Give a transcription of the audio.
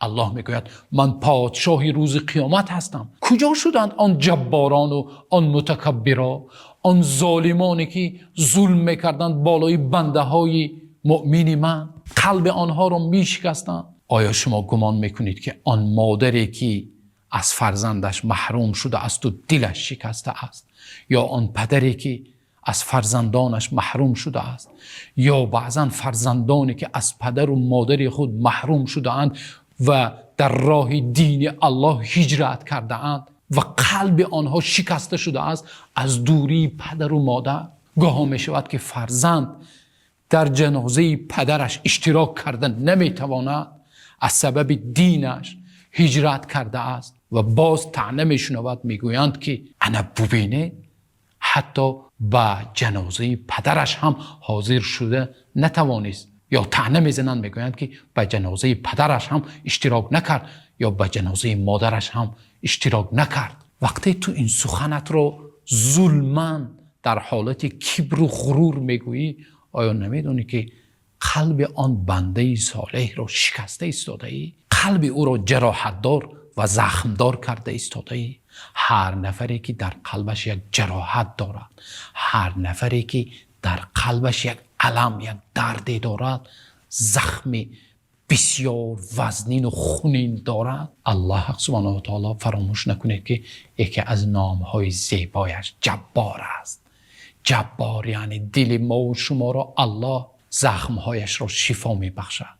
Аллоҳ мегӯяд: ман подшоҳи рӯзи қиёмат ҳастам. Куҷо шуданд он ҷабборон ва он мутакаббирон, он золимоне ки зулм мекарданд болои бандаҳои мӯъмини ман, қалби онҳоро мешикастанд? Оё шумо гумон мекунед, ки он модаре ки аз фарзандаш маҳрум шудааст ва дилаш шикастааст ё он падаре ки аз фарзандонаш маҳрум шудааст, ё баъзан фарзандоне ки аз падару модари худ маҳрум шудаанд ва дар роҳи дини Аллоҳ ҳиҷрат кардаанд ва қалби онҳо шикаста шудааст аз дурии падару модар? Гоҳе мешавад, ки фарзанд дар ҷанозаи падараш иштирок карда наметавонад, аз сабаби динаш ҳиҷрат кардааст ва боз таъна мешунавад. Мегӯянд, ки ана бубинед, ҳатто ба ҷанозаи падараш ҳам ҳозир шуда натавонист. Ё таъна мезананд, мегӯянд, ки ба ҷанозаи падараш ҳам иштирок накард ё ба ҷанозаи модараш ҳам иштирок накард. Вақте ту ин суханатро зулман дар ҳолати кибру ғурур мегӯӣ, оё намедонӣ, ки қалби он банда солеҳро шикаста истодаӣ? Қалби ӯро ҷароҳатдор ва захмдор карда истодаӣ. Ҳар нафаре ки дар қалбаш як ҷароҳат дорад, ҳар нафаре ки дар қалбаш як алам, як дарде дорад, захми бисёр вазнин ва хунин дорад. Аллоҳ субҳонаҳу ва таъоло, фаромӯш накунед, ки яке аз номҳои зебояш Ҷаббор аст. Ҷаббор яъне дили мо ва шуморо Аллоҳ захмҳояшро шифо мебахшад.